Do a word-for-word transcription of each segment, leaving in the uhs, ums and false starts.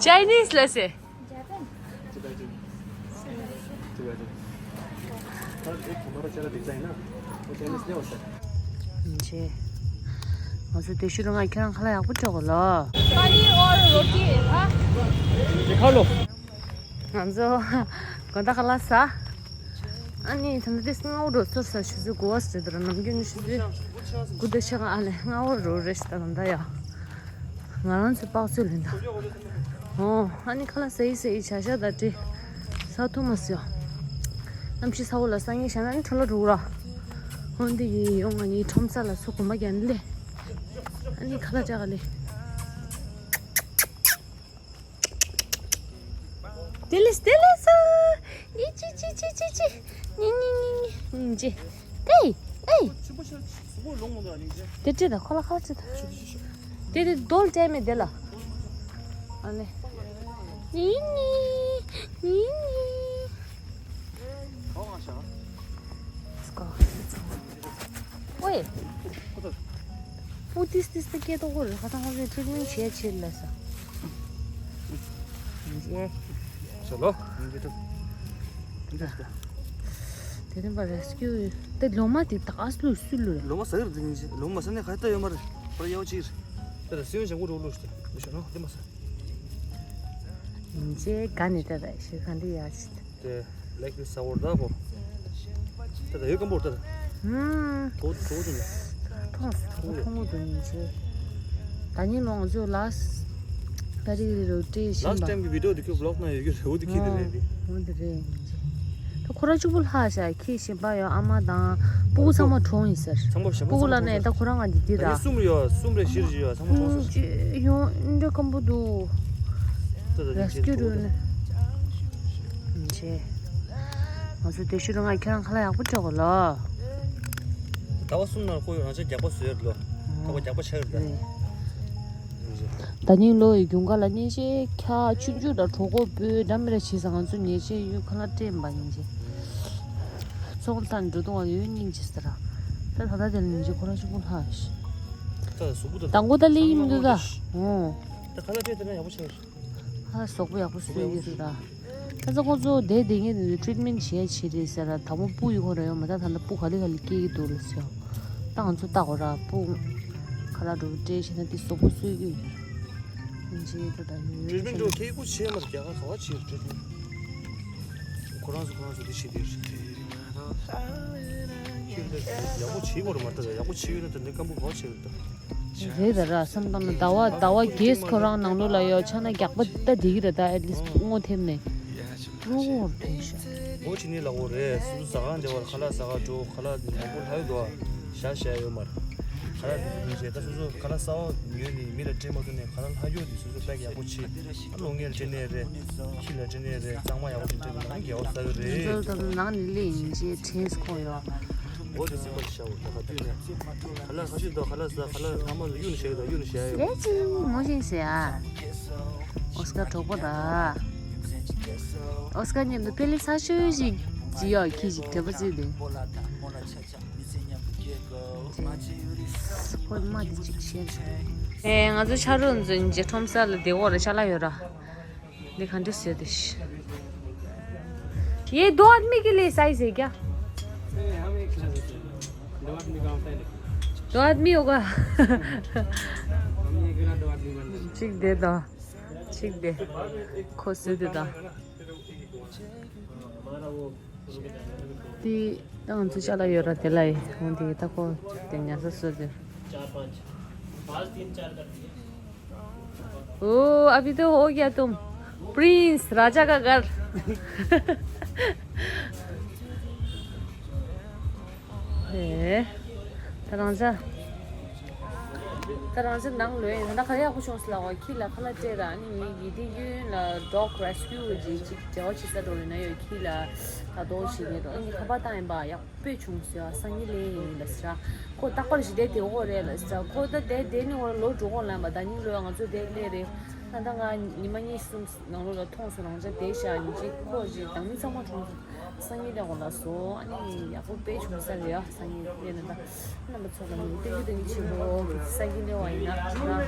Chinese ལ་ཟེར། Tibetan. Tibetan. Tibetan. हाँ, एक हमारा चेहरा दिखता है ना, वो Chinese नहीं होता है। ང་ཚོ་དེ་ཤུ་རུ་ང་ཁྱེད་རང་ཁ་ལག་ཡག་པོ་སྤྲོད་དགོས་ལོ། पानी और रोटी, हाँ? དེ་ཁ་ལོ། ང་ཚོ་དགོང་དག་ཁ་ལག་ཟ། ཨ་ནི་ད་ལྟ་དེ་སྔ་བོ་འགྲོ་ཚོར་ས་ཆུ་ཚོད་དགུ་པ་ཟེར་དུ་ར་ནམ་རྒྱུན་ཆུ་ཚོད་དགུ་དང་ཕྱེད་ཀ་ཨ་ལེ་སྔ་བོ་འགྲོ་རེད་ཤི་ད་ད་ལྟ་ཡ། ང་རང་ཚོའི་པགས་ཚོད་ལེན་ད། ཨོ་ཨ་ནི་ཁ་ལག་ཟ་ཡི་ཟ་ཡི་བྱ་ཤ་ད་དྲི་ཟ་ཐུབ་མ་སོང་། གནམ་གཤིས་ཚ་བོ་ལ་སང་ཉིན་བཞག་ན་ནི་འཕྲོ་ལ་འགྲོ་ར། ཧོན་དེ་ཡི་ཡོང་ང་ཉིད་ཁྲོམ་ས་ལ་ཚུགས་གོམ་པ་རྒྱག་ནི་ལེ། ཨ་ནི་ཁ་ལག་ཅག་ག་ལེ། དེ་ལེ་དེ་ལེ་སོ། ཨི་ཅི་ཅི་ཅི་ཅི་ཅི། ཉི་ཉི་ཉི་ཉི་ཉི་ཅི། ཨེ་ཨེ། དེ་ཅི་ད་ཁོ་ལ་ཁ་ཅི་ད། དེ་དེ་རྡོལ་ཅན་མེད་དེ་ལ། ཨ་ལེ། ཉི་ཉི་ཉི་ཉི། ཨོའེ། ཨུ་ཏིས་ཏིས་ཏི་སྐད་ཏོག་གོ་རེ་ཁ་ཐང་ཁ་ཚོས་ཊི་རིཊ་མེན་ཊི་བྱས་ཕྱིར་ལ་ས། ཆ་ལོ། དེ་རིང་པ་རེ་སི་ཀིའུ་དེ་ལོ་མ་དེ་ད་ག་སུ་ལུས་སུ་ལུས། ལོ་མ་ཟ་གི་རེད་དེ་ཉིན་ལོ་མ་ཟ་ནས་ག་ལྟ་ཡོད་མ་རེད། པར་ཡག་ཅིག་རེད། དེ་ལ་སེམས་ཞང་གོ་རོ་ལུས་ཏེ་མི་ཤོ་ནོ་དེ་མ་ཟ། ཉིན་ཅེ་ག་ནས་ད་ད་ཤི་ག་འདི་ཡ་ཅི། དེ་ལེགས་ནི་ས་འོར་ད་གོ། ད་ད་ཡོད་ཀམ་པོར་ད་ད། ཧུམ། ཐོག་ཐོག་ཅུ་ལ། ཐོག་ཐོག་ཐོག་ཐོག་དུ་ཉིན་ཆེ། ད་ཉིན་ལོང་ཚོ་ལ་ས། ད་རི་རི་རོ་ཏྲེ་ཤིན་པ། Last time གི་video དེ་ཁྱོད་vlog ནང་ཡོད་རྒྱུ་རེད། འོ་དེ་ཁྱེད་དེ་རེད་དེ། འོ་དེ་རེད་ཉིན་ཆེ། ད་ཁོ་ར་གཅིག་པུ་ལྷག་བྱ་ཁྱི་ཤིན་པ་ཡོད་ཨ་མ་དང་སྤུ་གུ་ཚང་མ་གྲོངས་ཡིན་ཟེར། ཚང་མ་ཞིམ་པོ་སྤུ་གུ་ལ་ནས་ད་ཁོ་རང་ང་འདི་འདི་ད་ར། གསུམ་ཡོད་གསུམ་རེ་བཞི་རེ་ཡོད་ཚང་མ་གྲོངས་ཟེར། ཡོང་འདྲ་ཀམ་པོ་འདུག་ད་ད་ཉིན་ཆེ་རེ་སྐྱུ་རུ་ནི། ཆེ། ང་ཚོ་དེ་ཤུ་རུ་ང་ཁྱེད་རང་ཁ་ལག་ཡག་པོ་སྤྲད་དགོས་ལོ། ཟླ་བ་གསུམ་ནང་ཁོ་ཡོད་རང་ཅག་རྒྱག་པ་བཟོས་ཡོད་ལོ། ཁོ་རྒྱག་པ་ཆགས་ཡོད་ད། ད་ཉིན་ལོ་ཡི་རྒྱུན་ཁ་ལ་ཉིན་ཤས་ཁྱ་ཆུང་ཆུང་དང་གྲོགས་པོ་བོས་འདྲ་མི་འདྲ་བྱས་ས་ང་ཚོ་ཉེ་ཆེ་ཡུལ་ཁ་ལག་སྤྲད་པ་ཉིན་ཤས། ཚོང་ལྟ་འགྲོ་དུང་བ་ཡོད་སྙིང་རྗེ་ཟེར། ད་ད་ད་དེ་ལ་ཉིན་ཤས་ཁོ་རང་ཆུང་ཀུ་ལྷག་ཤི། ད་གཟུགས་པོ་ད་དང་པོ་ད་ལེ་ཡིན་མི་འདུག་ད། ཨོ། ད་ཁ་ལག་སྤྲད་དེ་ན་ཡག་པོ་ཆགས་ཡོད། ཧ་ཟོག་པོ་ཡག་པོ་བཟོས་ཡོད་རེད་ད། ད་ཚ་ཁོང་ཚོ་བསྡད་བསྡད་ངེས་ནས་ཊི་རིཊ་མེན་ཊི་བྱས་བྱས་རེད་ཟེར་ར། དང་པོ་སྤུ་ཡི་ཁོ་ར་ཡོད་མ་ད་ད་ལྟ་སྤུ་ག་ལེ་ག་ལེ་སྐྱེ་གི་འདུག་ལ་ཟེར། ད་ང་ཚོ་ལྟ་གོ་ར་སྤུ་ཁ་ལག་འགྲོ་སྤྲད་བྱས་ན་དེ་ཟོག་པོ་བཟོས་ཀྱི་ཡོད་རེད། ཇེ་ད་ད་ཡོད་ཊི་རིཊ་མེན་ཊི་འགྲོ་ཁེ་ཁུ་ཆེ་མར་རྒྱ་གར་ག་བ་ཆེ་ཊི་རིཊ་མེན་ཊི། ཁོ་རང་ཚོ་ཁོ་རང་ཚོ་དེ་བྱེད་དེ་རེད། ཁྱོད་ད་ཡག་པོ་བྱེད་དགོས་རེད་མ་ད་ཡག་པོ་བྱེད་ཡོད་ན་ད་འདི་སྐམ་པོ་ག་བ་ཆེ་རེད་ད། རེད་ད་ར་བསམ་བཏང་ན་ཟླ་བ་ཟླ་བ་རྒྱས་ཁོ་རང་ནང་ལོགས་ལ་ཡོད་ཆ་ན་རྒྱག་པ་ད་འགྲིག་གི་རེད་ད། ཨེ་ཊི་ལིསི་ཊི་སྔོ་ཐེབས་ནས་རུ་འོར་ཐོན་ཤག་འོ་ཅི་ནི་ལ་འོ་རེད། སུ་སུ་ཟ་ཁང་འདྲ་བར་ཁ་ལག་ཟ་ཁང་འགྲོ་ཁ་ལག་འདི་མང་པོ་ལྷག་ཡོད་དོ། ཤ་ཤ་ཡོད་མར་ཁ་ལག་འདི་འདི་རེད་ད། སུ་སུ་ཁ་ལག་གསར་པ་ཉོས་ནི་མི་ལ་སྤྲད་མ་ཐུབ་ནས་ཁ་ལག་ལྷག་ཡོད་འདི་སུ་སུ་པེག་ཡག་པོ་བྱེད། ཨ་ལོ་ངས་སྤྲད་ནས་རེད། ཁྱི་ལ་སྤྲད་ནས་རེད། གཙང་མ་ཡག་པོ་ཅིག་སྤྲད་ནས་ནང་གི་ཡག་པོ་ཟ་གི་རེད། ང་ཚོ་ད་དུང་ནང་ནས་སླེབས་ཡིན་ཅེས་དྲན་སོང་ཡོད། འོ་དེ་སེམས་པ་ཞི་བྱ་འོ་ད་ག་དུས་ནས། ཁ་ལག་ཁ་ཤས་འདུག་ཁ་ལག་ཟ་ཁ་ལག་ཐ་མག་གཡུག་ནས་བཞག་གི་འདུག་གཡུག་ནས་བཞག་ཡོད། ལས་ཅི་ངོ་ཤེས་ཟེར་ཨ། ཨོ་སི་ཀར་གྲོགས་པོ་ད། ཨོ་སི་ཀར་མཉམ་དུ་དཔེ་ལེགས་ཚ་ཤོས་ཤིག་ཅི་ཡོད་ཁྱི་ཞིག་དྲན་པ་བརྩིས་ཏེ། ཁོའི་མ་དེ་གཅིག་བཤད་བྱུང་། ཨེ་ང་ཚོ་ཆ་རོགས་འཛིན་གྱི་ཁྲོམ་ས་ལ་བསྡད་འོག་རེ་ཅ་ལག་ཡོད་ར། ये दो आदमी के लिए साइज है क्या? नहीं, हम एक साथ होते हैं। दो आदमी का होता है लेकिन। दो आदमी होगा। हम ये गला दो आदमी बनना है। ठीक दे दो। ठीक दे। खुश दे दो। དེ་ད་ང་ཚོ་ཅ་ལག་ཡོད་ར་དེ་ལ་ཡི་འོང་དེ་ད་ཁོ་དེ་ཉར་ས་སོ་དེ། ओ, अभी तो हो गया तुम प्रिंस राजा का घर। ཨེ། ད་རང་ཅག་ད་རང་ཅག་ནང་ལོས་ད་ལྟ་ག་རེ་ཡག་པོ་བྱུང་སོང་ལབ་པ། ཁྱི་ལ་ཁ་ལག་སྤྲད་ར་ཨ་ནི་མི་གི་དེ་ཡུན་ལ་dog rescue གི་ཅིག་འབྲེལ་བ་བྱེད་ས་འགྲོ་ཡིན་ན་ཡོད་ཁྱི་ལ་ད་དོག་བྱེད་ངེས་འགྲོ་ཨ་ནི་ཁ་པར་བཏང་ཡིན་པ་ཡག་པོ་བྱུང་ཟེར་བ། སང་ཉིན་ལེན་ཡིན་ལ་ཟེར་ར། ཁོ་རྟག་པར་ཞི་བདེ་དེ་འོག་རེད་ལ་ཟེར་ར། ཁོ་ད་དེ་དེ་ནི་འོག་ལོ་དྲུག་འོག་ལ་ཡིན་པ་ད་ཉིན་ལོས་ང་ཚོ་དེ་ལས་རེད། ད་ལྟ་ང་ཉི་མ་གཉིས་གསུམ་ནང་ལོགས་ལ་མཐོང་སོང་། རང་ཅག་བསྡད་བཞག་ཡིན་གཅིག་ཁོ་གཅིག་དང་མི་ཚང་མ་གྲོངས་སོང་། སང་ཉིན་ལས་འགོ་ལ་བཟོ། ཨ་ནི་ཡག་པོ་དཔེ་བྱུང་ས་རེད་ཡ། སང་ཉིན་ལས་ནས་ད་རྣམ་པ་ཚོ་ལ་ངས་སྟོན་རྒྱུ་སྟོན་གྱི་བྱེད་དགོས། ས་ཀི་ལས་བ་ཡིན་ན་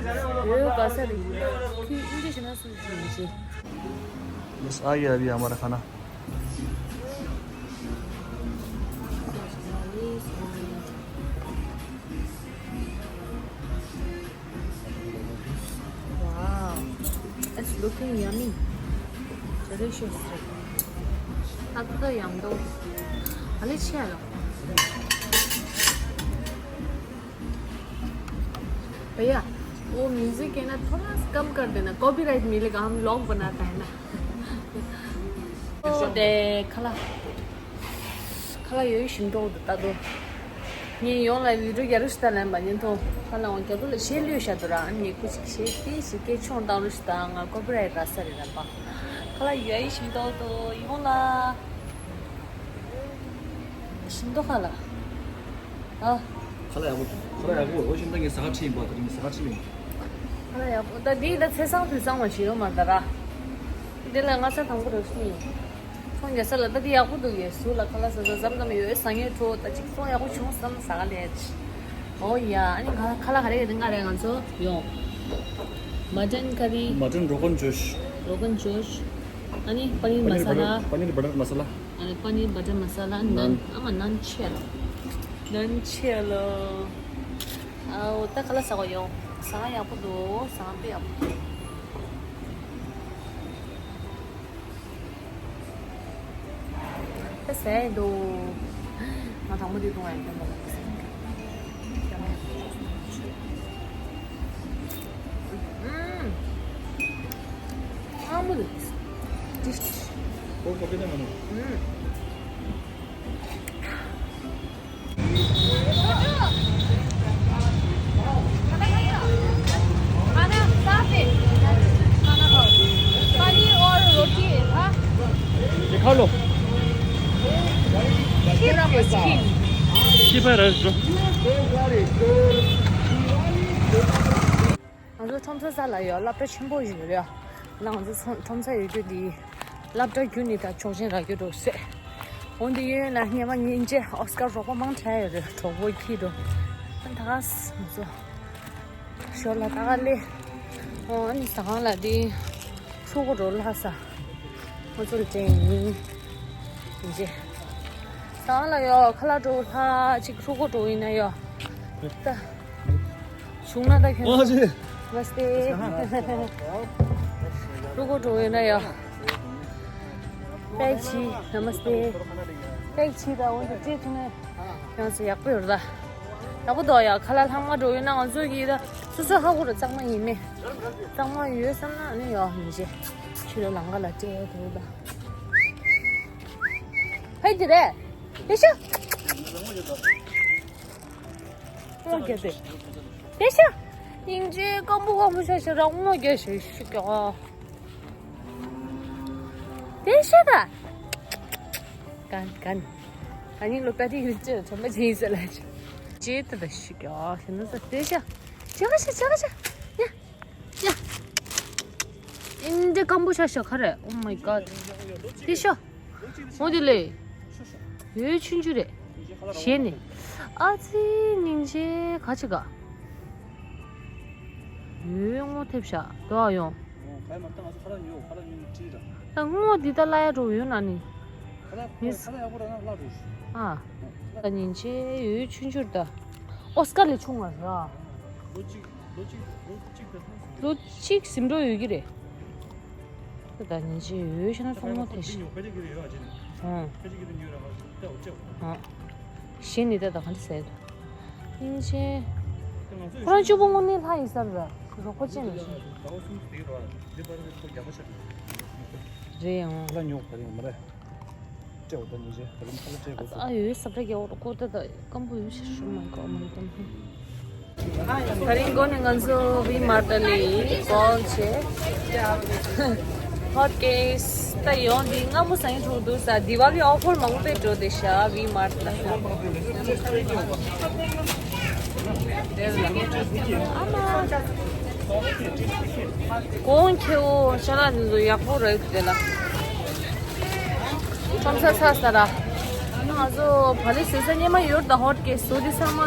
ཡོད་ག་ས་རེད། ཁྱི་ཨིན་ཇི་ཞེ་ན་སུ་ཞིག་ཡིན་གྱི། Yes, आ गया अभी हमारा खाना। Wow, it's looking yummy. Delicious. ད་ད་ཡང་དོ། ཨ་ལེ་ཆེ་ལོ། भैया, वो म्यूजिक है ना, थोड़ा सा कम कर देना, कॉपीराइट मिलेगा, हम व्लॉग बनाता है ना। ओ दे खला। ཁ་ལག་ཡོད་ཞིམ་འགྲོ་འདུག་ད་དོ། ངས་ཡོང་ལ་བི་ཌིའོ་རྒྱག་རོགས་ཞུ་ད་ལན་པ་ཉིན་ཐོ། ཁ་ལག་འོང་རྒྱག་རོགས་ལ་ཞེས་ལུས་བཞག་འདུག་ར། ཨ་ནི་ངས་ཁུ་ཞིག་ཞེས་ཏི་ཞིག་སྐད་ཆུང་བཏང་རོགས་ཞུ་ད། ང་ཀོ་པི་རའེ་ཊི་རག་ས་རེད་ལན་པ། ཁ་ལག་ཡོད་ཞིམ་འགྲོ་འདུག་ཡོང་ལ། ཞིམ་འདུག་ཁ་ལག་ཨ། ཁ་ལག་ཡག་པོ། ཁ་ལག་ཡག་པོ། འོ་ཞིམ་ད་ངས་ཟ་ཁ་ཁྲིད་ཡིན་པ། ད་ངས་ཟ་ཁ་ཁྲིད་ཡིན། ཁ་ལག་ཡག་པོ། ད་འདི་ད་ཚེ་སང་དུས་སང་བ་ཞིག་ཡོད་མ་རེད་ད་ར། འདི་ལ་ང་ཚ་དང་པོ་རེད་སུ་ཡིན། ཁོང་རྒྱ་ས་ལ་ད་འདི་ཡག་པོ་འདུག་ཡེ་སུ་ལ་ཁ་ལག་ཟ་ཟ་ཟམ་ཟམ་ཡོད་ཟ་ངེས་འཕྲོ་ད་ཅིག་སོང་ཡག་པོ་བྱུང་བསམ་ཟ་ག་ལས། ཨོ་ཡ། ཨ་ནི་ང་ཁ་ལག་ག་རེ་ག་རེ་ང་རེ་ང་ཚོ་ཡོང་། मटन करी। मटन रोगन जोश। रोगन जोश। अनि पनीर पनीर मसाला। बटर, पनीर बटर मसाला। अनि पनीर बटर मसाला, नान। नान। आमा, नान छेलो। नान छेलो। आओ, त खला सको यो। सा या को दो, सा पे आप। त सै दो। मा थामो दे दो आए। 음. 아무도. डिश। 어, 거기다 음. खाना साफ है। खाना खाओ। पानी और रोटी है, हाँ? ये खा लो। खीर और मछली। ཁྱི་ཕ་ར་ང་ཚོ་ཁྲོམ་ས་ས་ལ་ཡོད། སློབ་གྲྭ་ཆེན་པོ་ཞིག་རེད། ང་ཚོ་ཁྲོམ་ས་ཡོད་རྒྱུ་འདི་སློབ་གྲྭ་བརྒྱུད་ནས་ད་ཆོག་མཆན་རག་རྒྱུ་འགྲོ་སྲིད། འོན་ཏེ་ཡོད་ན་སྔོན་མ་སྙིང་རྗེ་ཨོ་སི་ཀར་རོགས་པ་མང་དྲགས་ཡོད་རེད། གྲོགས་པོ་ཁྱི་འགྲོ་ཨ་ད་ང་ཚོ་ཞོར་ལ་ད་ག་ལེ། ཨོ་ཨ་ནི་ཟ་ཁང་ལ་འདི་ཧྲུ་གོ་འགྲོ་ལྷ་ས་ང་ཚོ་ལ་དྲན་ཡིན་རྗེ། ཟ་ཁང་ལ་ཡོད་ཁ་ལག་འགྲོ་ལྷ་ཅིག་ཧྲུ་གོ་འགྲོ་ཡིན་ན་ཡོད་ད། བྱུང་ན་ད་ཁྱོད། ཨ་ཅེ། नमस्ते। ཧྲུ་གོ་འགྲོ་ཡོད་ན་ཡ། པེག་ཆི། नमस्ते། པེག་ཆི་ད་འོན་ཏེ་ཅི་ཐུང་ནས་ཡང་སེ་ཡག་པོ་ཡོད་ད། ཡག་པོ་འདུག་ཡ། ཁ་ལག་ལྷག་མ་འགྲོ་ཡོད་ན་ང་ཚོ་གི་ད་སོ་སོ་ཧ་གོ་ར་གཙང་མ་ཡིན་མེད། གཙང་མ་ཡོད་བསམ་ན་ནི་ཡ་མི་བྱེད། ཕྱི་ལོ་ལང་ཀ་ལ་སྤྲད་ཡོད་དོ་ད། ཕ་གི་རེད། ཡེ་ཤོ། ངོ་རྒྱལ་ཏེ། དེ་ཤ། སྙིང་རྗེ་སྐམ་པོ་སྐམ་པོ་ཤ་ཤ་རང་ངོ་རྒྱལ་ཤ་ཤ་ཀྱོ། དེ་ཤ་ད། གན་གན། ད་ནི་ལོ་པ་དེ་ཡིན་ཅི་ཚོད་མ་ཅི་ཡིན་ཟེར་ལ་ཅི། ཅེ་ད་ད་ཤི་ཀྱོ་ཤི་ན་ཟ་དེ་ཤ། ཅི་ག་ཤ་ཅི་ག་ཤ། ཡ། ཡ། ཨིན་ཇི་སྐམ་པོ་ཤ་ཤ་ག་རེ། Oh my god། དེ་ཤ། འོ་དེ་ལས། ཡོད་ཆུང་ཆུང་རེད། ཞེ་ནས། ཨ་ཙི་སྙིང་རྗེ་ག་ཅི་ག་ཡོད་སྔོ་ཐེབས་ཤག་དོ་ཨ་ཡོང་། ད་སྔོ་འདི་ད་ལ་ཡ་འགྲོ་ཡོད་ན་ནི། ཨ། ད་སྙིང་རྗེ་ཡོད་ཆུང་ཆུང་རེད་ད། ཨོ་སྐར་ལས་ཆུང་བ་ར། ལོ་གཅིག་ཟིན་འགྲོ་ཡོད་ཀྱི་རེད། ད་ཉིན་ཅིག་ཡོད་ཤེ་ན་སོང་མོ་དེ་ཤི། ཨང་། ཨང་། གཞན་ནི་ད་ད་ག་འདྲ་ཟེར་དུ། ཉིན་ཅིག་ཁོ་རང་གཅིག་པུ་དངོས་གནས་ལྷ་ཡིན་ས་རེད། རོགས་པ་ཅན་ལ་ཤི། རེད་ཨང་། སྤྲད་འོ་ད་ཉིན་རེ་ད་རུམ་ཁ་ལ་སྤྲད་དགོས་སོ། ཨ་ཡོད་སབ་ར་རྒྱ་འོ་ཀོ་ད་ད་སྐམ་པོ་ཡོད་ཤེས་ཤུ་མ་གོ་མ་གོ་མ། ད་རིང་འགོ་ནས་ང་ཚོ་ཝི་མཱར་ཊ་ལ་ཀོལ་བྱས། ཧོཊ་ཀེག་ད་ཡོང་འདི་སྔ་མོ་ཟ་ཡིན་འགྲོ་འདུག་ས་དི་ཝ་ལི་ཨོ་ཕར་མང་པོ་སྤྲད་འགྲོ་དེ་ཤ་ཝི་མཱར་ཊ་ལ། ཨ་མ། གོང་ཁེ་འོ་ཤ་ལག་འདི་ཚོ་ཡག་པོ་རེད་དེ་ལ། ཁྲོམ་ས་ཚ་ས་ར། ང་ཚོ་བ་ལི་ཟེར་ས་སྙེ་མ་ཡོད་ད་ཧོ་ཊེལ་གི་བཟོ་འདི་ཚང་མ།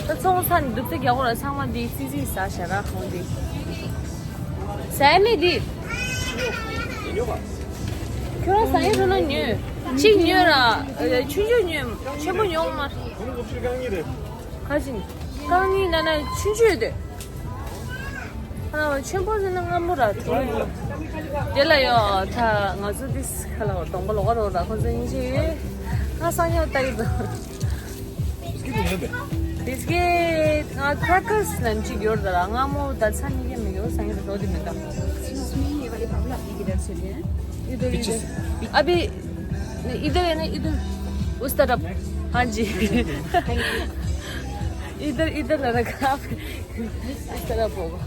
ད་ཚོང་ས་ནི་འདུག་ཚེ་རྒྱག་གོ་ར་ཚང་མ་འདི་ཙི་ཙི་ཟ་ཤ་ར་ཁོང་འདི། ཟ་མེད་འདི། ཁྱོད་རང་ཟ་ཡིན་རུ་ན་ཉོས། གཅིག་ཉོས་ར། ཆུང་ཆུང་ཉོས། ཆེན་པོ་ཉོ་མ། ཁ་ཅིག་རྐང་གཉིས་ལ་ན་ཆུང་ཆུང་ཡོད་དེ། ཁ་ན་ཆེན་པོ་ཟེར་ན་སྔ་མོ་ར་གྲོ་ཡོད། དེ་ལ་ཡོད་ད་ང་ཚོ་དིས་ཁ་ལ་གདོང་པ་ལོག་རོགས་ར་ཁོ་ཚོ་ཡིན་ཅི་ཡོད། ང་སང་ཉོ་ལྟ་གི་འདུག बिस्किट नहीं है बे। बिस्किट हाँ, क्रैकर्स ནང་གཅིག་ཡོད་ར་སྔ་མོ་ད་ཚ་ནི་གེ་མི་ཡོད་སང་ཉོ་ལྟ་དེ་མི་འདུག Excuse me, ये वाली पावला आपने किधर से लिया है? इधर, पीछे इधर। से। अभी नहीं, इधर है ना, इधर। उस तरफ। हाँ जी। इधर, इधर लगा आप। इस तरफ होगा।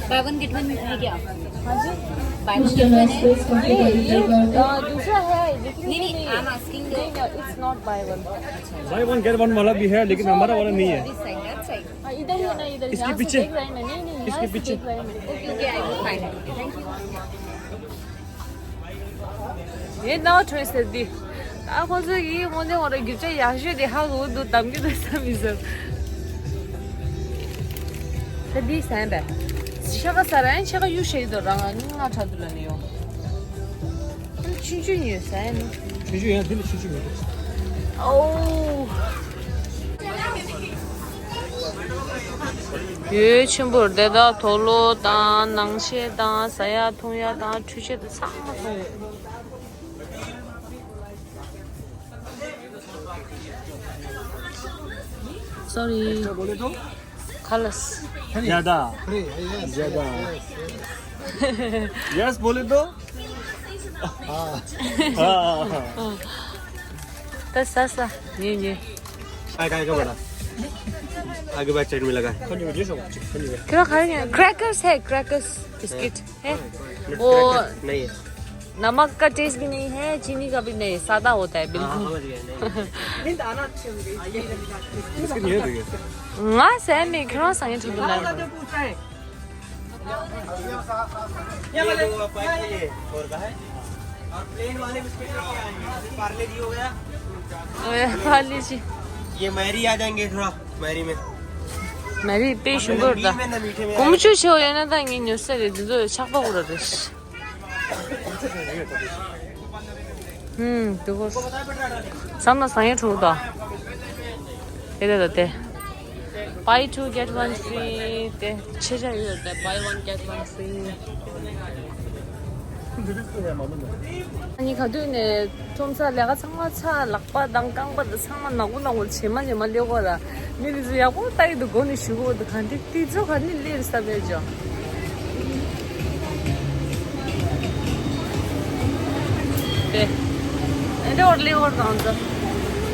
Buy one get one है क्या? हाँ जी। Buy one get one है? नहीं, ये, अ, दूसरा है, लेकिन नहीं, ये नहीं, नहीं है। I'm asking the नहीं, no, it's not buy one। By one get one वाला भी है, लेकिन हमारा वाला नहीं है। This side, that side। हाँ, इधर ही है ना, इधर। इसके यहाँ से पीछे। देख रहा है ना, नहीं, नहीं, इसके यहाँ से पीछे। देख रहा है ना। Okay, okay, I will find it। Thank you। ཡིན་ནའང་ཁྲོས་ཟེར་འདི། ད་ཁོང་ཚོ་ཡིས་དངོས་གནས་ངོ་ར་རྒྱུ་ཆ་ཡག་ཤོས་དེ་ཧ་གོ་འདུག་གདམ་གྱི་འདུག་བསམ་མི་བཟོ། ད་འདི་ཟན་པས། ཤ་ཁ་ས་ར་ཡང་ཤ་ཁ་གཡུ་ཤ་ཡི་དོ་རང་ང་ནི་ང་ཁྲ་དུ་ལ་ནི་ཡོང་། ཆུང་ཆུང་ཉོས་ཟན་ནི། ཆུང་ཆུང་ཡང་འདི་ལ་ཆུང་ཆུང་མི་འདུག་ཨོ། ཡོད་ཆེན་པོར་དེ་དག་དུག་ལོག་དང་ནང་ཆས་དང་ཟ་ཡ་འཐུང་ཡ་དང་འཕྲུལ་ཆས་དང་ཚང་མ་ཚང་ཡོད། Sorry. बोले तो। खलस। ज्यादा। अरे, यस, ज्यादा। Yes, yes, yes. यस बोले तो। हाँ। हाँ। हाँ। त सा सा। ये, ये। काय, काय का बड़ा? आगे बैक साइड में लगा है। खंजो, ये सब, खंजो। क्या खा रहे हैं? क्रैकर्स है, क्रैकर्स बिस्किट। है? वो नहीं है। नमक का टेस्ट भी नहीं है, चीनी का भी नहीं, सादा होता है बिल्कुल। हाँ, समझ गए, नहीं। बिस्किट नहीं है भैया। ང་ཟས་མེད་ཁྱོད་རང་ཟ་ཡིན་ཁྲིད་དུ་ལ། ये वो आप आइए, ये और का है। और प्लेन वाले बिस्किट लेके आएंगे, पार्ले जी हो गया। ओए, पार्ले जी। ये मैरी आ जाएंगे थोड़ा, मैरी में। मैरी पे शुगर दा। में ना मीठे में। कुमचु छो ये ना दा नी न्यूज़ से दे दो छक पकड़ रहे। ཧུམ། དུ་གོ། བསམ་ན་བཟང་ཡས་ཕྲུ་གུ་དང་། དེ་དེ་དེ། Buy two get one free དེ་ཆེ་ཆ་ཡོད་དེ། Buy one get one free། ཨ་ནི་ག་དུས་ནས་ཁྲོམ་ས་ལས་ཀ་ཚང་མ་ཚ། ལག་པ་དང་རྐང་པ་དང་ཚང་མ་ནག་པོ་ནག་པོ་བྱེ་མ་བྱེ་མ་སླེབས་གོ་ར། མི་རིགས་ཚོ་ཡག་པོ་ལྟ་ཡི་འདུག་སྒོ་ནས་ཞུ་གོ་འདུག་ག་འདི་ཏི་ཚོ་ག་ནི་ལེར་ས་བེ་ཇོ། དེ། འདི་འོར་ལེ་འོར་དང་འདི།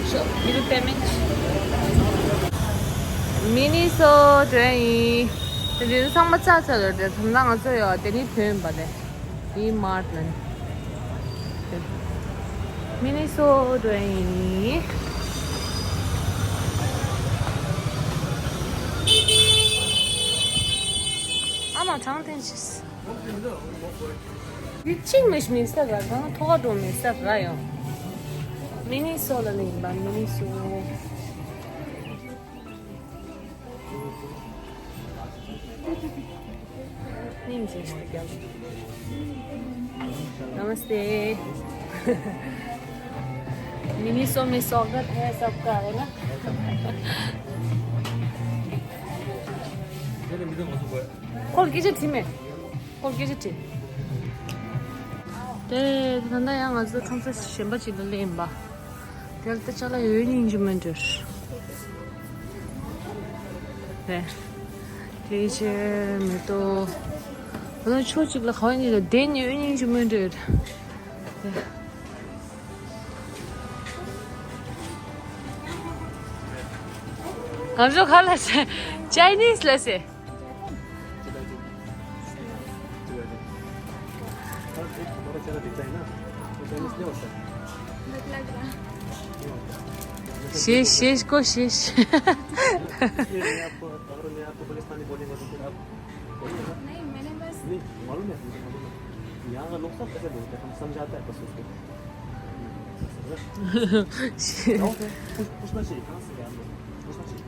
ཤོ་མི་རུ་པེ་མེན། མི་ནི་སོ་ཏྲེ་ཡིན། དེ་འདི་ཚང་མ་ཚ་ཚ་ལ་དེ་ཐམ་ན་ང་ཚོ་ཡོད་དེ་ནི་ཐོན་པ་དེ། ཌི་མཱརཊ་ལ་ནི། མི་ནི་སོ་ཏྲེ་ཡིན། ཨ་མ་གྲངས་ཐེན་ཆིས། འདི་གཅིག་མི་མི་ཟེར་ར་གང་ཐོག་འགྲོ་མི་ཟེར་ར་ཡང་། མི་ནི་སོ་ལ་ནི་ཡིན་པ་མི་ནི་སོ། ནིང་ཅིག་ཞིག་ཀྱང་། नमस्ते। मिनी सो में स्वागत है सबका, है ना? ཁོ་ལ་སྐད་ཆ་དྲིས་མེད། ཁོ་ལ་སྐད་ཆ་དྲིས། དེ་ད་ལྟ་ཡང་ང་ཚོ་ཁྲོམ་ས་གཞན་པ་ཅིག་ལ་སླེབས་ཡིན་པ། དེ་ལ་ད་ཅ་ལག་ཡོད་སྙིང་རྗེ་མོ་འདུག་དེ་ལས་ཆེ་མེ་ཏོག་ད་ལྟ་ཕྱོགས་གཅིག་ལ་ག་བ་ཡིན་ལ་དེ་ནི་ཡོད་སྙིང་རྗེ་མོ་འདུག་དེ། ང་ཚོ་ག་ལ་ཟེར། ཅའི་ནིས་ལ་ཟེར། ཤེས་ཤེས་ཀོ་ཤེས། आपको, अगर मैं आपको पुलिस थाने बोलने नहीं, मैंने बस नहीं, मालूम है, मुझे मालूम है। यहाँ का लोग सब कैसे बोलते हैं, हम समझाते हैं बस उसको। जाओ तो, पूछ-, पूछना चाहिए, कहाँ से हैं हम लोग? पूछना चाहिए।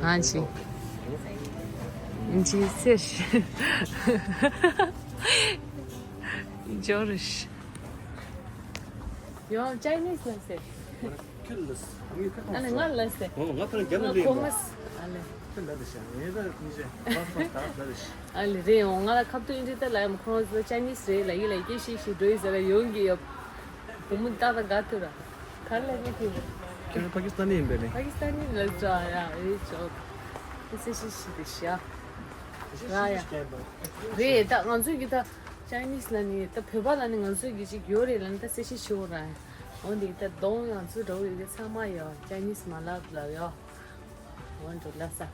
हाँ जी। जी, सर। जोरश। यो, चाइनीज ला से। ཁྱོད་ལ། ཨ་ནི་ང་ལ་སེ། ཨོ་ང་ཕར་རྒྱབ་ལ་ང་ལེན་ཁོ་པ། མ་སེ། ཨ་ལེ། ཁྱོད་ལ་དེ་ཤ་ངེད་ད་མི་ཤེས་ལ་སོང་ད་ལ་དེ་ཤ། ཨ་ལེ་རེད། འོ་ང་ལ་ཁ་ཐུག་ཨིན་དྲི་ད་ལ་ཡམ་ཁོང་ཚོ་ཅ་ནིས་རེད་ལ་ཡི་ལ་སྐད་ཤིག་ཤིག་འགྲོ་ཡི་ཟེར་ལ་ཡོང་གི་ཡོད། བུ་མོ་ཏག་ཏག་དགའ་ཐུ་ར། ག་ལ་ནི་ཐུ་ར། ཁྱོད་པ་ཀི་སི་ཐན་ནི་ཡིན་པས་ནི། པ་ཀི་སི་ཐན་ནི་ལ་ཙ་ཡ་རེད་ཅོག་ཨི་སེ་ཤི་ཤི་དེ་ཤ། ར་ཡ། རེད་ད་ང་ཚོས་གི་ད། ཅ་ནིས་ལ་ནི་ད་བོད་པ་ལ་ནི་ང་ཚོས་གི་ཅིག་ཡོད་རེད་ལ་ནི་ད་སེ་ཤི་ཤི་འོ་ར། འོ་འདི་ད་གདོང་ཡང་ཚུར་འགྲོ་ཡོད་གི་ཚང་མ་ཡོད་ཅ་ནིས་མ་ལབ་ལབ་ཡོད། འོ་འགྲོ་ལ་ས།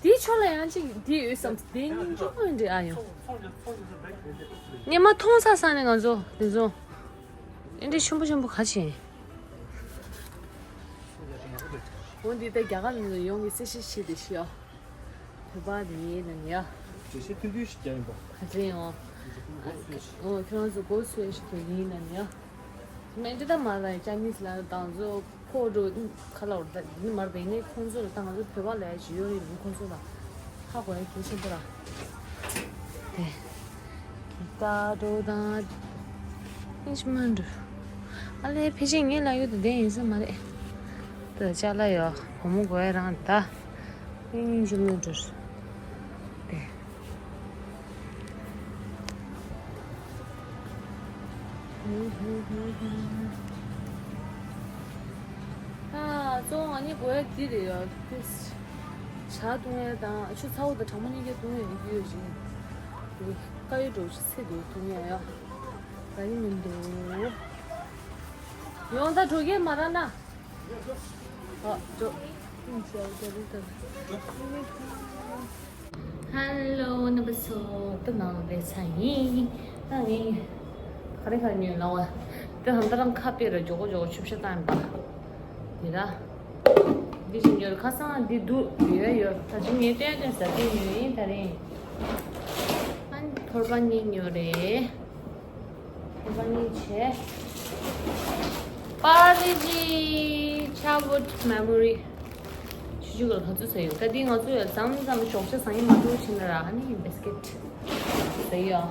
དེའི་ཕྱོགས་ལ་ཡང་ཅིག་འདི་ཡོད་བསམ་དེ་སྙིང་རྗེ་མོ་འདྲི་ཨ་ཡོང་། ཉི་མ་མཐོང་ས་ས་ནས་ང་ཚོ་དེ་ཚོ་ཨེ་འདྲའི་ཆེན་པོ་ཆེན་པོ་ག་ཆེ་ཡིན། འོ་འདི་ད་རྒྱ་གར་ནས་ཡོང་གི་སེ་ཤི་ཤི་དེ་ཤི་ཡོད། བོད་པ་དེ་ཡིན་ན་ཡ། དེ་ཤི་ཐུང་ཐུང་ཞིག་རྒྱག་ཡིན་པ། ག་ཚོད་ཡོང་། འོ་ཁྱོད་རང་ཚོ་གོ་སུ་ཡ་ཞིག་དེ་ཡིན་ན་ཡ། མེ་འདི་ད་མ་ལ་ཅ་ནིས་ལ་དང་ཚོ་ཕོ་འགྲོ་ཁ་ལ་འོར་ད་ནི་མར་བེ་ནས་ཁོང་ཚོ་ལ་ད་ང་ཚོ་བོད་པ་ལ་ཡ་ཞིག་ཡོད་རེད་ལུང་ཁོང་ཚོ་ལ་ཧ་གོ་ཡ་གལ་ཆེན་པོ་ར། དེ། ད་འགྲོ་དང་། ཨིན་ཅི་མ་འགྲོ། ཨ་ལེ་ཕལ་ཆེར་ངའི་ལ་ཡོད་དུ་བསྡད་ཡིན་ས་མ་རེད། ད་ཅ་ལག་ཡོད་བུ་མོ་དགོས་ཡ་རང་ད། ཨིན་ཅི་མ་འགྲོ། དེ། ཨ་གཙོ་བོ་ང་གཉིས་དགོས་ཡ་འདི་རེད་ཡ། ཇ་བཏུང་ཡ་དང་ཆུ་ཚ་བོ་དང་གྲང་མོ་གཉིས་ཀ་བཏུང་ཡ་ཡོད་ཅིང་། དཀར་ཡོལ་འགྲོ་ཆུ་ཚ་འདུག་བཏུང་ཡ་ཡ། ད་ནི་མི་འདུག་ཡོང་ད་འགྲོ་གི་མ་ར་ན། ཨ་འགྲོ། ཧེ་ལོ་རྣམ་པ་ཚོ་ད་ནང་ལ་སླེབས་ཚར་ཡིན། ད་ངས་ག་རེ་ག་རེ་ཉོས་ལབ་པ། ད་ཧམ་ད་རང་ཁ་དཔེ་ར་མགྱོགས་པོ་མགྱོགས་པོ་ཆུ་བཤལ་བཏང་ཡིན་པ། དེ་ལ། འདི་ཞིག་ཉོས་ཁ་སང་འདི་འདུག་ཡོད་ཡོད། ད་ཅི་ངས་སྟོན་སྟོན་ཟ་དེ་ཉོས་ཡིན་ད་རེད། ཨ་ནི་ཕོར་པ་གཉིས་ཉོས་རེད། ཕོར་པ་གཉིས་བྱས། པར་ལི་ཇི་ཆ་བུད་མེ་མོ་རི། ཆུ་ཆུ་ག་ག་ཚོད་ཟ་ཡོད། ད་འདི་ང་ཚོ་ཡ་མཚམས་མཚམས་ཞོགས་ཇ་ཟ་ཡིན་མ་གཏོགས་ཕྱིན་ན་ར་ཨ་ནི་བིས་ཀིཊ་ཟ་ཡོད།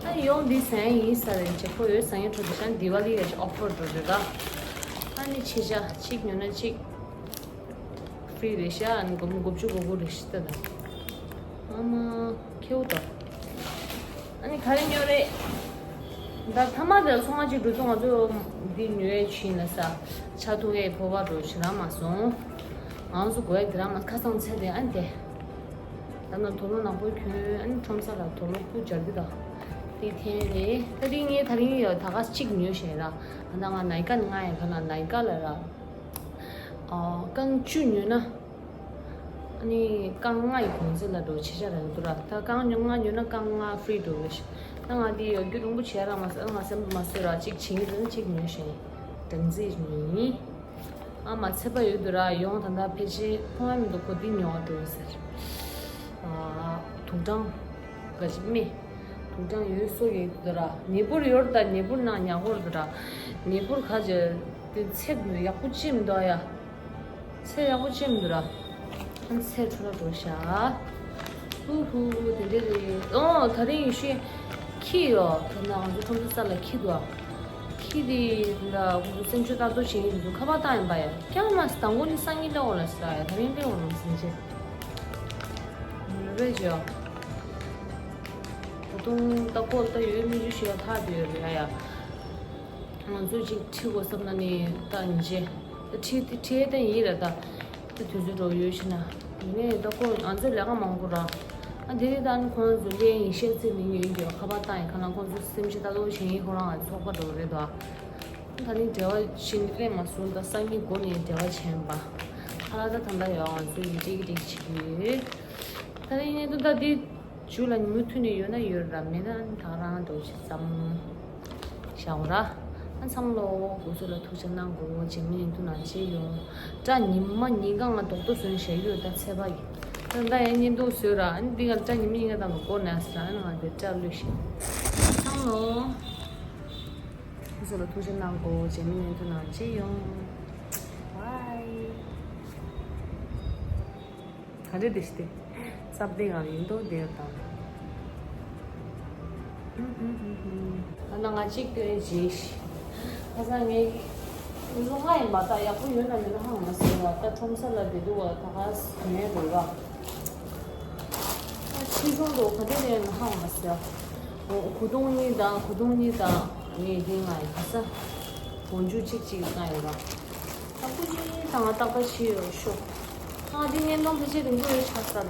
ཨ་ནི་ཡོང་འདི་ཟ་ཡིན་ས་རེད་ཅེ་ཁོ་ཡོད་ཟ་ཡིན་འཕྲོ་དེ་ཤང་དི་ཝ་ལི་ཡ་ཨོ་ཕར་འགྲོ་རེད་ད། ཨ་ནི་ཕྱི་ཇ་གཅིག་ཉོ་ན་གཅིག་ཧྥི་རི་རེད་ཤག་ཨ་ནི་སྒོར་མོ་དགུ་བཅུ་གོ་དགུ་རེད་ཤག་ད་ད། ཨ་མ་ཁེའུ་ད། ཨ་ནི་ག་རེ་ཉོ་རེད། ད་ཐ་མ་དེ་ཚོང་ང་ཅིག་འགྲོ་ཚོང་ང་ཚོ་འདི་ཉོ་ཡས་ཕྱིན་ན་ས། ཆ་ཐུང་ཡས་ཕོ་བ་འགྲོ་ཕྱིན་རག་མ་སོང་། ང་ཚོ་དགོས་ཡས་དེ་རག་མ་ཁ་སང་ཚེ་དེ་ཨ་ནི་དེ། ད་ནང་དུག་ལོག་ནག་པོ་གྱོན་ཨ་ནི་ཁྲོམ་ས་ལ་དུག་ལོག་སྤུ་སྦྱར་གི་ད། དེ་འཐེན་རེད་ད་དེ་ངས་ད་རིང་ཡོད་ད་ག་གཅིག་ཉོས་ཤེས་ར། ཨ་ད་ང་ནའི་ཀ་ནི་ང་ཡང་ག་ན་ནའི་ཀ་ལ་ར། ཨ་རྐང་བཅུ་ཉོས་ན། ཨ་ནི་རྐང་ལྔ་ཡི་གོང་ཚད་ལ་འགྲོ་ཆེ་ཆ་རག་འདུག་ར། ད་རྐང་ཉོ་ལྔ་ཉོས་ན་རྐང་ལྔ་ཧྥི་རི་འགྲོ་གི་ཤག་ད་ང་འདི་ཡོད་རྒྱུ་རིང་པོ་བྱས་ར་མ་ཟད་ང་སེམས་པ་མ་བཟོད་ར་གཅིག་བྱིན་གྱི་འདུག་ན་གཅིག་ཉོས་ཤིང་། སྦྲང་རྩི་ཉོས་ཡིན། ཨ་མ་ཚད་པ་ཡོད་འདུག་ར་ཡོང་ད་ད་ཕལ་ཆེར་མཐོང་ཡ་མི་འདུག་ཁོ་འདི་ཉོ་བ་འགྲོ་ཟེར། ཨ་དུག་སྦྲང་། ག་ཅི་སྨེ། དུག་སྦྲང་ཡོད་སོ་ཡོད་འདུག་ར་ནས་འབུར་ཡོད་ད་ནས་འབུར་ནང་ཉ་གོར་འདུག་ར། ནས་འབུར་ག་ཅི་དེ་ཚད་ཡག་པོ་ཅི་མི་འདུག་ཨ་ཡ། ཚད་ཡག་པོ་ཅི་མི་འདུག་ར། ཨ་ཚད་འཕྲོ་ལ་འགྲོ་ཤག་ཧུ་ཧུ་དེ་འདྲ་རེད། ཨོ་ད་རིང་ཡེ་ཤེས་ཁྱི་ཡོད་ད་ན་ང་ཚོ་ཁྲོམ་ས་ས་ལ་ཁྱི་འདུག་ཨ། ཁྱི་དེ་ལ་ཁོ་ཚོ་སེམས་ཤུགས་ལྟ་རྟོག་བྱེད་ཀྱི་འདུག་ཁ་པར་བཏང་ཡིན་པ་ཡ་ཀྱང་མ་སི་དང་པོ་ནི་སང་ཉིན་ལྟ་འོ་ལ་ས་ཡ་ད་རིང་ལྟ་འོ་ལ་སིན་ཅེ་རེད་ཅེ། ད་དུང་ལྟ་སྐོར་ལྟ་ཡོད་མི་རྒྱུ་ཞེ་ཐག་དེ་ཡོད་རེད་ཡ། ང་ཚོས་ཅིག་ཁྲིད་དགོས་བསམ་ན་ནི་ད་ཡིན་ཅེ། ད་ཁྲིད་དེ་ཁྲིད་ཡས་ད་ཡིན་རེད་ད། ད་དུས་ཚོད་འགྲོ་ཡོད་ཕྱིན་ན། ཡིན་ནའི་ད་ཁོ་ང་ཚོས་ལས་ཀ་མང་པོ་ར། ཨ་དེ་རིང་ད་ནི་ཁོང་ཚོ་ལས་ཡིན་ཤེས་ཚེ་ནི་ཉོས་ཡིན་གྱི་ཁ་པར་བཏང་ཡིན་ཁ་ན་ཁོང་ཚོ་སེམས་ཤེས་ད་ལོ་བྱེད་ཡིན་ཁོ་རང་ང་ཚོགས་པ་འགྲོ་རེད་ད། ད་ནི་འབྲེལ་བ་བྱེད་ནི་སླེབས་མ་སོང་ད་སང་ཉིན་འགོ་ནས་འབྲེལ་བ་བྱས་ཡིན་པ། ཁ་ལ་ད་ད་ལྟ་ཡོད་ང་ཚོ་ཡིན་ཅིག་ཅིག་བྱེད་ཀྱི་ཡོད། ད་ནི་ངས་ད་ད་འདི། མཇུག་ལ་ཉིན་མོ་ཐུག་ནས་ཡོད་ན་ཡོད་ར་མེད་ན་ད་རང་འགྲོ་ཆེ་ཙམ། བཞག་ར། ཨ་ཚང་མ་ལོ་སྐུ་གཟུགས་ལ་ཐུགས་ཆེ་གནང་དགོས་རྗེས་མའི་ཡིན་དུ་ན་བྱེད་ཡོང་། སྐྲ་ཉི་མ་ཉིན་གང་ང་རྡོག་རྡོག་བཟོས་བཞག་ཡོད་ད་ཚད་པ་ཡིན། ད་ལྟ་ཡང་བརྙན་ཐུང་བཟོས་ར། ཨ་ནི་འདི་ག་སྐྲ་ཉི་མ་གཉིས་ཀ་དང་དུ་བསྐོར་ནས་ར། ཨ་ནི་ང་འདི་སྐྲ་བླུགས་ཤིག་ཚང་ལོ། ཁྱེད་ཚོ་ལ་ཐུགས་རྗེ་གནང་གོ། རྗེས་མའི་བརྙན་ཐུང་ནང་མཇལ་ཡོང་། བའི། ག་འདྲ་འདི་ཞིག་སྟེ། སྲབ་བདེ་ངང་ཡིན་མདོག་བདེ་དང་། ཨ་ན་ང་གཅིག་སྟོན་བྱེད་ཤི། ཁ་སང་ངས་ལོ་ལྔ་ཡིན་པ། ད་ཡག་པོ་ཡོད་ན་མེད་ན་ཧང་མ་ཟེར་བ། ད་ཁྲོམ་ས་ལ་བསྡད་འདུག་བ། ད་ག་ཟེར་ནས་འགྲོ་ར། ད་ཆེ་ཆུང་འགྲོ་ག་འདྲ་ཡིན་ན་ཧང་མ་ཟེར། གོས་ཐུང་གཉིས་དང་། གོས་ཐུང་གཉིས་དང་། ངས་འདི་ང་ཡི་ག་ས་གོན་ཆུ་གཅིག་གཅིག་ང་ཡོད་ར། ཨ་ཁུ་ཅི་དང་ང་ཏག་ཏག་ཤི་ཡོད་ཤོག་ཨ་འདི་བརྙན་ཐུང་ཕལ་ཆེར་རིང་པོ་ཡོད་ཆགས་ས་འདྲ།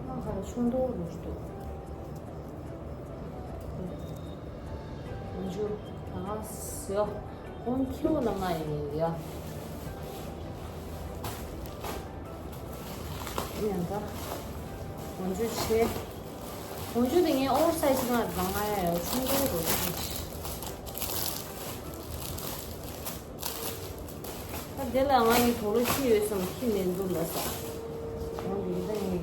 ང་ཁ་ལ་ཆུང་དོ་རུ་འདུག་མཇུག་ད་ང་ཟེར། གོང་ཁྱེའུ་ལ་ང་ཡིན་ཡ། ཡང་ད། གོང་ཆུ་ཆེ། གོང་ཆུ་དེ་ངའི་ཨོ་ཝར་སའི་ཛི་ང་རང་ང་ཡ་ཡོད་ཆུང་ཆུང་རུ་ཆེ། ད་དེ་ལ་ང་ཡི་དོ་ལོ་ཁྱི་ཡོད་སམ་ཁྱི་མེད་འདུག་ལ་ས། གོང་དེ་ད་ངའི་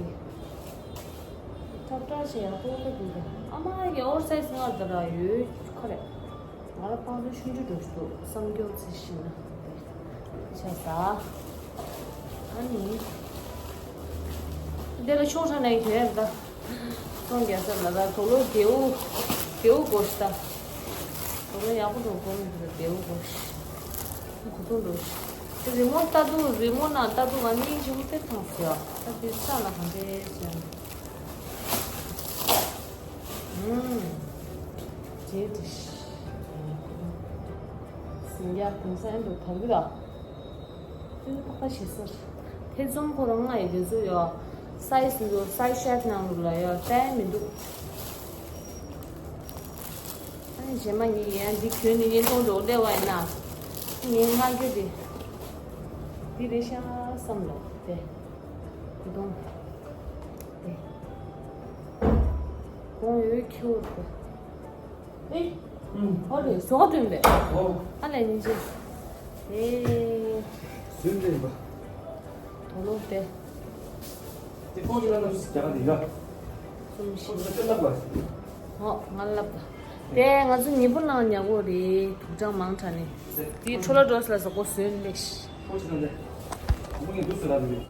ཐབ་ཀྲ་ཆེ་ཡ་ཏོ་ཏོ་དེ་ད་ཨ་མ་ཡི་ཨོ་ཝར་སའི་ཛི་ང་ད་ར་ཡོད་ཁ་རེད། ང་ལ་པང་ལོ་ཆུང་ཆུང་འགྲོ་ཞིག་འདུག་བསམ་སྐྱོ་ཚེ་ཤི་ན། ཆ་ས། ཨ་ནི། འདི་ལ་ཤོག་ཧྲ་ནས་གྱོན་ཡ་ད། སོང་རྒྱ་ས་ལ་ད་དོ་ལོ་རྒྱལ་པོ། རྒྱལ་པོ་དགོས་ཤི་ད། དོ་ལོ་ཡག་པོ་འགྲོ་དགོས་མི་འདུག་རྒྱལ་པོ་དགོས་ཤི། གོ་ཐུང་འགྲོ་ཤི། རི་མོ་ལྟ་དུས་རི་མོ་ནང་ལྟ་དུས་ང་གཉིས་ཆེན་པོ་དེ་མཐོང་ཟེར་བ། ད་འདི་ས་ལ་གང་འདྲས་ཟེར་ན། ཨུམ། ཇེ་ཏི་ཤི། སིང་རྒྱ་དེང་སང་ཨེ་འགྲོ་ཐང་གི་ད། ཙི་ཙི་ཏག་ཏག་བྱེད་ས་རེད། ཐེ་ཚོམ་ཁོ་རང་ང་ཡི་དེ་ཚོ་ཡོད། སའི་ཛི་འདུག་སའི་ཛི་ཤར་ཊི་ནང་ལོགས་ལ་ཡོད་སྟན་མི་འདུག་ཨ་ནི་རྗེས་མ་ངས་ཡང་འདི་གྱོན་ནས་བརྙན་ཐུང་འགྲོ་སླེབས་པ་ཡིན་ན། ངའི་སྔ་འགྱུར་དེ། འདི་རེད་ཤག་བསམ་ལོ་དེ། གོས་ཐུང་། དེ། གོང་འོད་ཁྱེའུ་དེ། ཨེ། ཨུམ། ཨོ་རེད། བཟོ་ག་ཐོན་པས། ཨོ། ཨ་ལས་ཉིན་ཅི། ཨེ། སུན་འདྲེན་པ། དོ་ལོ་དེ། དེ་ཁོང་ཚོ་ལ་ནམ་རྒྱ་གར་དེ་ཡ། སུམ་ཤི། ཁོང་ཚོ་ལ་ལབ་པ། ཨོ་ང་ལབ་པ། དེ་ང་ཚོ་ཉི་པོ་ནང་ཉ་གོ་རེད། དུག་སྦྲང་མང་དྲགས་ནས། དེའི་འཕྲོ་ལ་འགྲོ་སླ་ས་གོ་སུན་ལེ་ཤི། ཁོང་ཚོ་ལ་ལབ། ཁོང་ཚོ་ལ་ལབ།